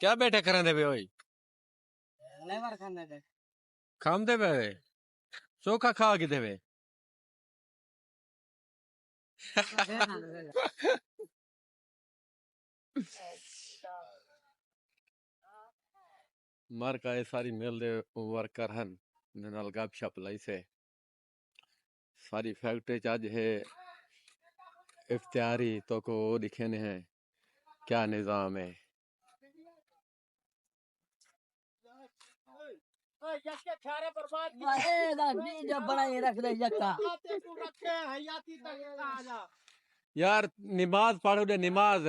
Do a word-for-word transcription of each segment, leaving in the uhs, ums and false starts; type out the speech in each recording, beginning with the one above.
کیا بیٹھے کریندے پئے ہوئی؟ لیور کھاندے پئے۔ کھاندے پئے ہوئے؟ چوکھا کھا کیتے پئے؟ مر کا اے ساری مل دے ورکر ہن، انہاں نال گپ شپ لائی سے۔ ساری فیکٹری چ اج ہے افتاری، تو کو ڈکھینے ہیں کیا نظام ہے۔ یار، نماز پڑھو دے، نماز۔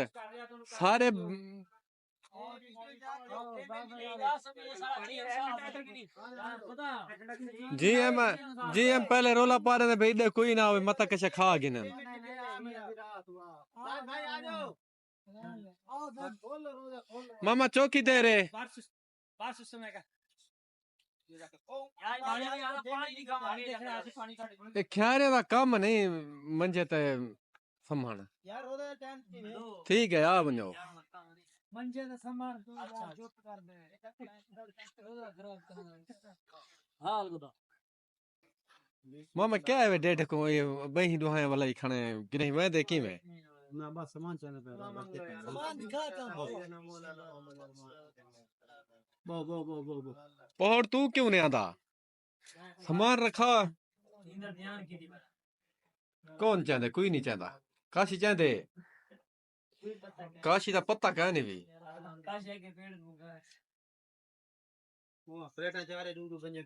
سارے جی ایم، جی ایم پہلے رولا پا رہے تھے بھئی، دے کوئی نہ ہوئے، متا کچھ کھا گنن۔ ماما چوکی دے رہے۔ اے کھیارے دا کم نہیں، منجے تے سمھانا۔ ٹھیک ہے، آ ونجو۔ ماما کیا ہے ڈیڈھ کو، یہ بہی دوہائیں والا ہی کھڑے ہیں، گرہی ویندے کیویں؟ نہ، بس سامان چاہندے پئے۔ سامان دکھا کیا؟ بہو، بہو، بہو، بہو، بہو۔ پہوڑ تو کیوں نہیں آندا؟ سامان رکھا۔ کون چاہندے؟ کوئی نہیں چاہندا۔ کاشی چاہندے؟ کاشی دا پتہ کائے نہیں بھی۔ وہ پلیٹاں چارے دو دو بنجے۔